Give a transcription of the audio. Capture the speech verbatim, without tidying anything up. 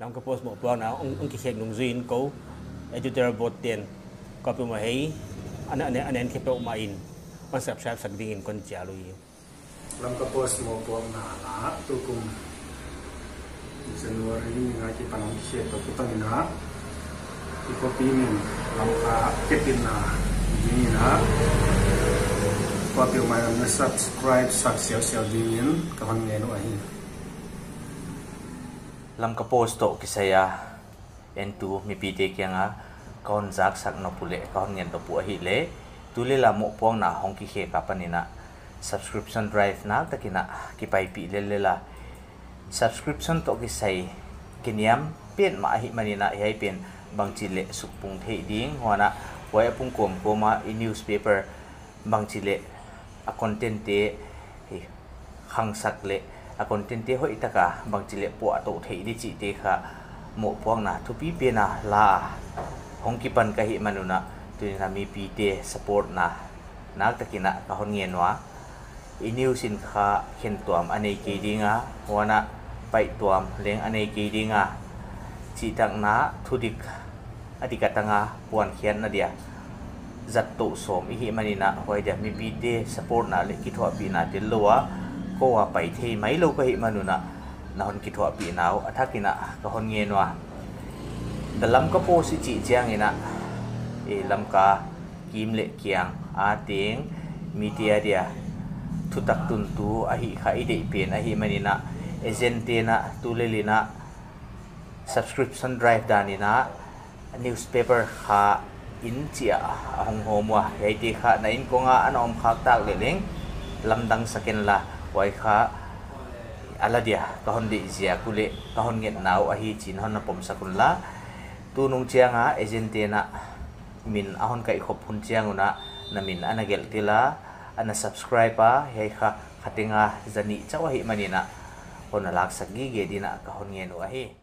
Lamka Post mohpuakna hong, hong kikhek nungzui in kou editor board ten kou peuhmah hiai, ana, ana, ana en khe peuhmah in hon subscribe sak dingin kon chial uhi. Lamka Post mohpuakna la tukum January ni nga kipan hong kikhek toh kiton in a, i copy min Lamka kepinna dingin a, kou peuhmah in na subscribe sak siausiau dingin ka hon ngen uh ahi. Lamka Post toh kisai a entu mipite kianga ka hon zaksak nop uh leh ka hon ngen nop uh ahihleh, tu leh la mohpuakna hong kikhek apan in a, subscription drive naktakin a kipaipih lel lel a. Subscription toh kisai kiniam petmah ahihmanin a, hiai pen bangchi leh sukpung theih ding, huan a huai a pung kawmkawm a i newspaper bangchi leh a content te hi khangsak leh a content te hoihtaka bangchi leh puahtou theih di chihte kha mohpuakna thupi pen a la hong kipan ka hihman un a, tuni'n a mipite support na naktakin a ka hon ngen ua. I news in kha khentuam a nei kei ding a, huan a paihtuam leng a nei kei ding a, chihtakna thudik a dik a tang a puankhiatna dia zat toh sawm i hihmanin a, huai dia mipite support na leh kithuahpihna tellou a kou a pai thei mailou ka hihman un a, na hon kithuahpihna uh a thakin a ka hon ngen ua. The Lamka Post i chih chiangin a, e, Lamka kim leh kiang a teng mite adia thutak tuntu ahih kha i deih pen ahihmanin a, agent te'n a tu lel in a subscription drive dan in a newspaper kha in chia a hong hawm ua, hiaite kha na inkong a ana om khak tak leh leng lamdang sak inla, huai kha a la dia ka hon deih ziak uh leh ka hon ngetna uh ahi chi'n hon na pomsak unla. Tunung chiang a agent te'n a min a hon kaihkhop hun chiang un a, na min ana gelh tel a, ana subscribe a, hiai kha khateng a zanih chauh ahihmanin a hon na laksak gige dingin a ka hon ngen uh ahi.